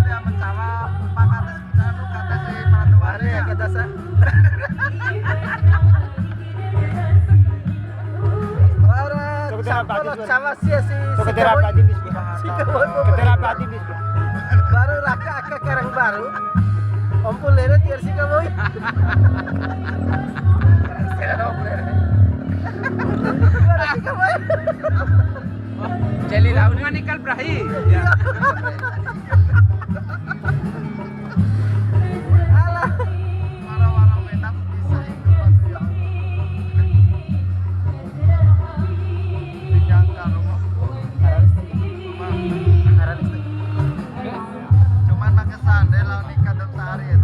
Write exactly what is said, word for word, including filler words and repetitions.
Dia mencawa, Pak, kata si, anu, kata si para tua. Ada ya, kata sa-, Bara Coba tera sampo Pak lo Adis, cawa sia si, coba si tera Pak Adis, Pak. Si Kaboi. Coba tera Pak Adis, Pak. Baru raka aka karang baru. Ompu lere tiar si Kaboi. Bara si Kaboi. Jeli laun manikal berahi. Ya. Alah. Wara-wara menap bisa ikut, ya. Dijangka rumah. Cuman pakai sandal lawan ikat daftar ya.